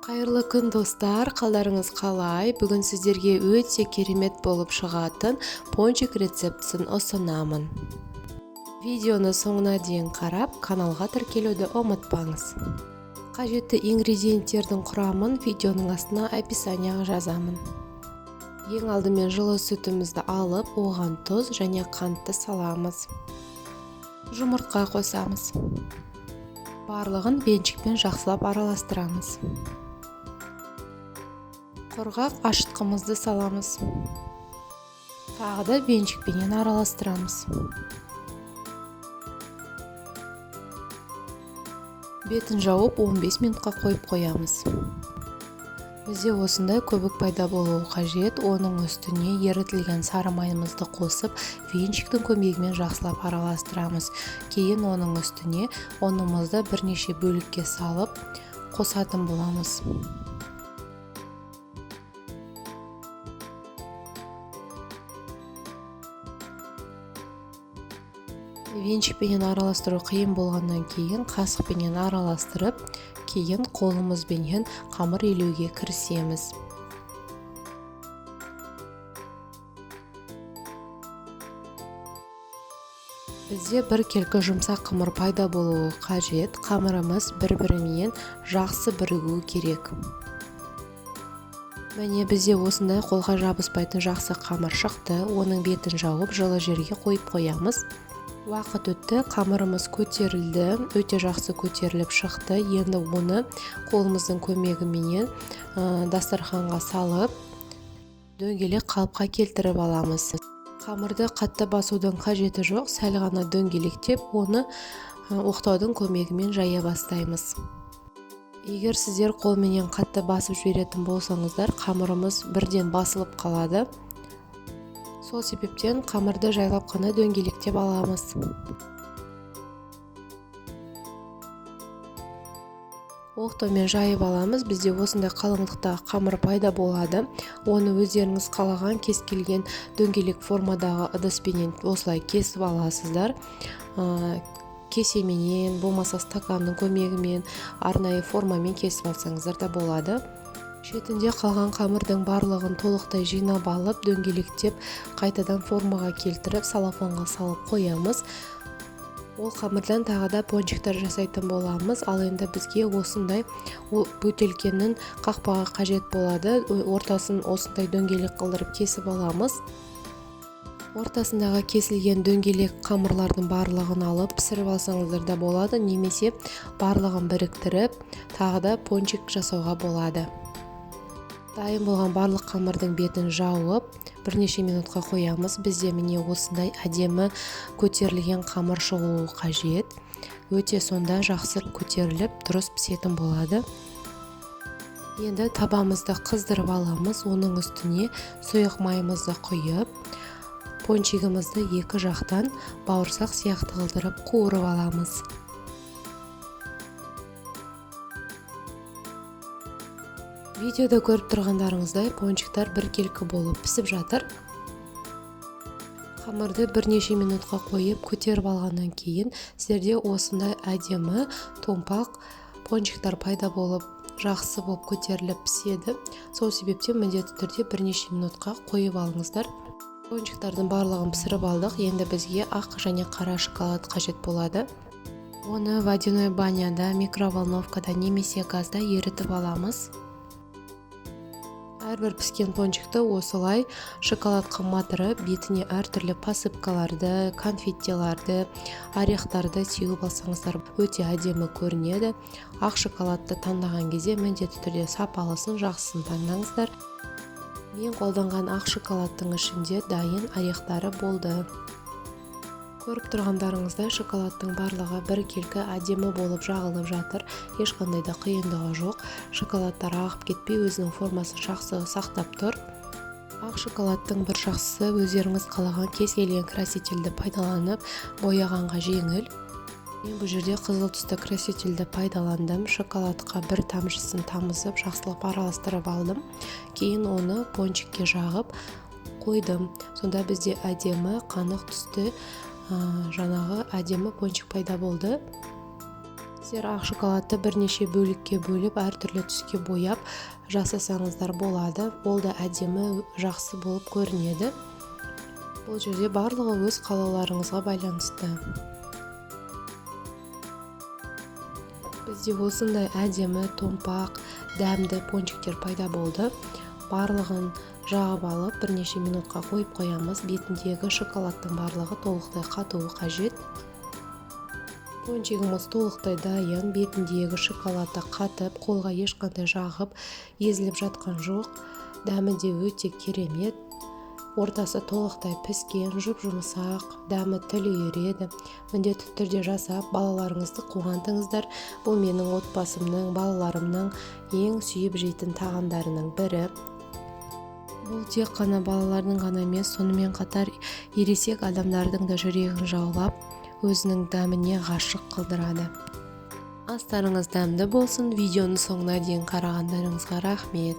Қайырлы күн, достар! Қалдарыңыз қалай? Бүгін сіздерге өте керемет болып шығатын пончик рецептісін ұсынамын. Видеоны соңына дейін қарап, каналға тіркелуді ұмытпаңыз. Қажетті ингредиенттердің құрамын видеоның астына описанияға жазамын. Ең алдымен жылы сүтімізді алып, оған тұз және қантты саламыз. Жұмыртқа қосамыз. Барлығын венчикпен жақсылап араластырамыз. Құрғақ ашытқымызды саламыз. Тағы да венчикпенен араластырамыз. Бетін жауып 15 минутқа қойып қоямыз. Бізде осындай көбік пайда болуы қажет. Оның үстіне ерітілген сары майымызды қосып, венчиктің көмегімен жақсылап араластырамыз. Кейін оның үстіне ұнымызды бірнеше бөлікке салып қосатын боламыз. Венчикпенен араластыру қиын болғаннан кейін қасықпенен араластырып, кейін қолымызбенен қамыр илеуге кірісеміз. Бізде біркелкі жұмсақ қамыр пайда болуы қажет. Қамырымыз бір-бірімен жақсы бірігуі керек. Міне, бізде осындай қолға жабыспайтын жақсы қамыр шықты. Оның бетін жауып, жылы жерге қойып қоямыз. Уақыт өтті, қамырымыз көтерілді, өте жақсы көтеріліп шықты. Енді оны қолымыздың көмегіменен дастарханға салып, дөңгелек қалыпқа келтіріп аламыз. Қамырды қатты басудың қажеті жоқ, сәл ғана дөңгелектеп, оны оқтаудың көмегімен жая бастаймыз. Егер сіздер қолменен қатты басып жіберетін болсаңыздар, қамырымыз бірден басылып қалады. Сол себептен қамырды жайлап қана дөңгелектеп аламыз. Оқтаумен жайып аламыз. Бізде осындай қалыңдықтағы қамыр пайда болады. Оны өздеріңіз қалаған кез келген дөңгелек формадағы ыдыспенен осылай кесіп аласыздар. Кесеменен, болмаса стаканның көмегімен, арнайы формамен кесіп алсаңыздар да болады. Шетінде қалған қамырдың барлығын толықтай жинап алып, дөңгелектеп, қайтадан формаға келтіріп, салафанға салып қоямыз. Ол қамырдан тағы да пончиктер жасайтын боламыз. Ал енді бізге осындай бөтелкенің қақпағы қажет болады. Ортасын осындай дөңгелек қылдырып кесіп аламыз. Ортасындағы кесілген дөңгелек қамырлардың барлығын алып пісіріп алсаңыздар да болады, немесе барлығын біріктіріп тағы да пончик жасауға болады. Дайын болған барлық қамырдың бетін жауып, бірнеше минутқа қоямыз. Бізде міне осындай әдемі көтерілген қамыр шығуы қажет. Өте сонда жақсы көтеріліп, дұрыс пісетін болады. Енді табамызды қыздырып аламыз. Оның үстіне сұйық майымызды құйып, пончигімізді екі жақтан бауырсақ сияқты қылдырып қуырып аламыз. Видеода көріп тұрғандарыңыздай пончиктар біркелкі болып пісіп жатыр. Қамырды бірнеше минутқа қойып, көтеріп алғаннан кейін сіздерде осындай әдемі томпақ пончиктар пайда болып, жақсы болып көтеріліп піседі. Сол себептен міндетті түрде бірнеше минутқа қойып алыңыздар. Пончиктардың барлығын пісіріп алдық. Енді бізге ақ және қара шоколад қажет болады. Оны водяной баняда, микроволновкада немесе газда ерітіп аламыз. Әрбір піскен пончикті осылай шоколадқа матырып, бетіне әртүрлі посыпкаларды, конфеттиларды, орехтарды сеуіп алсаңыздар өте әдемі көрінеді. Ақ шоколадты таңдаған кезде міндетті түрде сапалысын, жақсысын таңдаңыздар. Мен қолданған ақ шоколадтың ішінде дайын орехтары болды. Көріп тұрғандарыңыздай шоколадтың барлығы біркелкі әдемі болып жағылып жатыр. Ешқандай да қиындығы жоқ. Шоколадтар ағып кетпей, өзінің формасын жақсы сақтап тұр. Ақ шоколадтың бір жақсысы, өздеріңіз қалаған кез келген красительді пайдаланып, бояғанға жеңіл. Мен бұл жерде қызыл түсті красительді пайдаландым. Шоколадқа бір тамшысын тамызып, жақсылап араластырып алдым. Кейін оны пончикке жағып қойдым. Сонда бізде әдемі қанық түсті, жаңағы әдемі пончик пайда болды. Сіздер ақ шоколадты бірнеше бөлікке бөліп, әртүрлі түске бояп жасасаңыздар болады. Ол да әдемі, жақсы болып көрінеді. Бұл жерде барлығы өз қалауларыңызға байланысты. Бізде осындай әдемі, томпақ, дәмді пончиктер пайда болды. Барлығын жағып алып, бірнеше минутқа қойып қоямыз. Бетіндегі шоколадтың барлығы толықтай қатуы қажет. Пончигіміз толықтай дайын, бетіндегі шоколадты қатып, қолға ешқандай жағып, езіліп жатқан жоқ. Дәмі де өте керемет. Ортасы толықтай піскен, жұп-жұмсақ, дәмі тіл үйіреді. Міндетті түрде жасап, балаларыңызды қуантыңыздар. Бұл менің отбасымның, балаларымның ең сүйіп жейтін тағамдарының бірі. Бұл тек қана балалардың ғана емес, сонымен қатар ересек адамдардың да жүрегін жаулап, өзінің дәміне ғашық қылдырады. Астарыңыз дәмді болсын. Видеоның соңына дейін қарағандарыңызға рахмет.